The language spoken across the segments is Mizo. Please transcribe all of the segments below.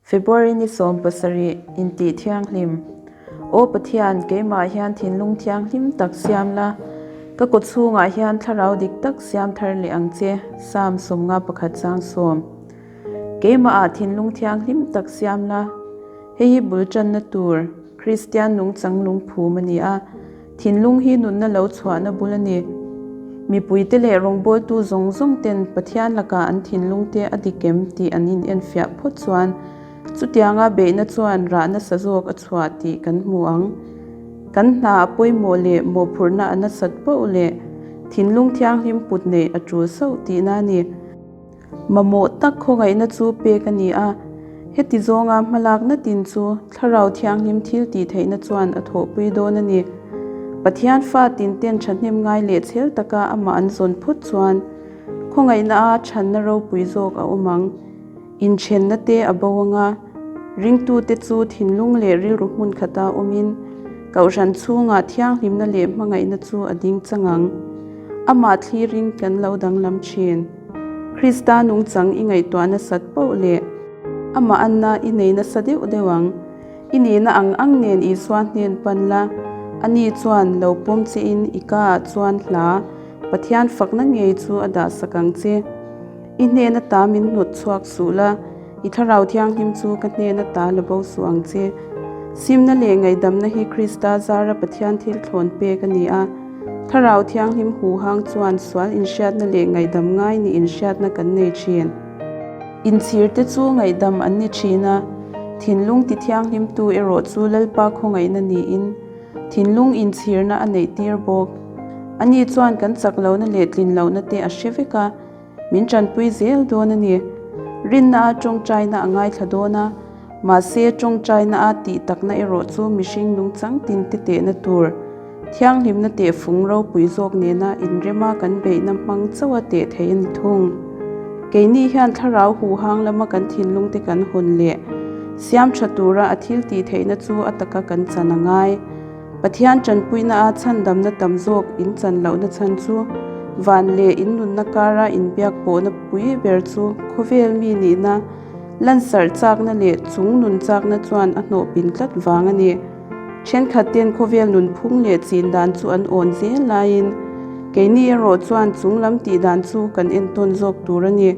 February ni 17, Intih Thianghlim. Aw Pathian, keimah hian thinlung thianghlim tak siam la, ka kawchhungah hian thlarau dik tak siam thar leh ang che, Psalm 51 chang sawm. Keimahah thinlung thianghlim tak siam la, hei hi bul tanna tur Kristian nungchang lungphum a ni a, Thinlung hi nunna lo chhuahna bul a ni. Mipuite leh rawngbawltu zawng zawng ten Pathian lakah an thinlungte a dik em tih an inenfiah phawt chuan chutianga beihna chuan rah nasa zawk a chhuah tih kan hmu ang. Kan hna a pawimawh leh mawhphurhna a nasat poh leh thinlung thianghlim put neih a tul sauh tihna a ni. Mamawh tak khawngaihna chu pek a ni a, heti zawnga hmalakna tin chu Thlarau Thianghlim thil tih theihna chuan a thawhpui dawn a ni. Pathian fa tinten thahnem ngai leh chhel taka amah an zawn phawt chuan khawngaihna a chhanna ropui zawk a awm ang. Inthenna te a bo anga, ringtute chu thinlung leh rilru hmun khata awmin Kohhran chhungah thianghlimna leh hmangaihna chu a ding chang ang. Amah thlirin kan lo danglam thin. Krista nungchang i ngaihtuah nasat poh leh amah anna i nei nasa deuh deuh ang. I nihna ang ang nen Isua hnen pan la, ani chuan lo pawm che in i ka ah chuan hla Pathian fakna ngei chu a dah sak ang che. I hnen ata min hnawt chhuak suh la, i Thlarau Thianghlim chu ka hnen ata la bo suh ang che. Simna leh ngaihdamna hi Krista zara Pathian thil thlawn pek a ni a. Thlarau Thianghlim huhang chuan sual inhriatna leh ngaihdam ngai ni inhriatna kan nei thin. Inchhirte chu ngaihdam an ni thin a, thinlung ti thianghlimtu erawh chu Lalpa khawngaihna niin thinlung inchhirna a neihtir bawk. Ani chuan kan chak lohna leh tlin lohna te a hre vek a, min tanpui zel dawn a ni. Rinna a tawngtaina a ngaithla dawn a, mahse tawngtaina a tih takna erawh chu mihring nungchang tin te tehna tur thianghlimna teh fung ropui zawk nena inrema kan beihna hmang chauh a teh thei a ni thung. Keini hian thlarau huhang lama kan thinlung te kan hawn leh siam tha tura a thil tih theihna chu a taka kan chan a ngai. Pathian tanpuina a chhandamna tam zawk in chan lohna chhan chu van leh in nunna kara inbiak pawhna pui ber chu khawvel mi nihna, lansarh chakna leh chung nun chakna chuan a hnawh pin tlat vang a ni. Thenkhat ten khawvel nunphung leh chin dan chu an awn zel laiin keini erawh chuan chung lam tih dan chu kan entawn zawk tur a ni.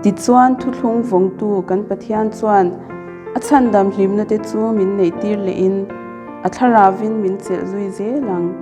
Tichuan thuthlung vawngtu kan Pathian chuan a chhandam hlimna te chu min neihtir lehin a thlaravin min chelh zui zel ang.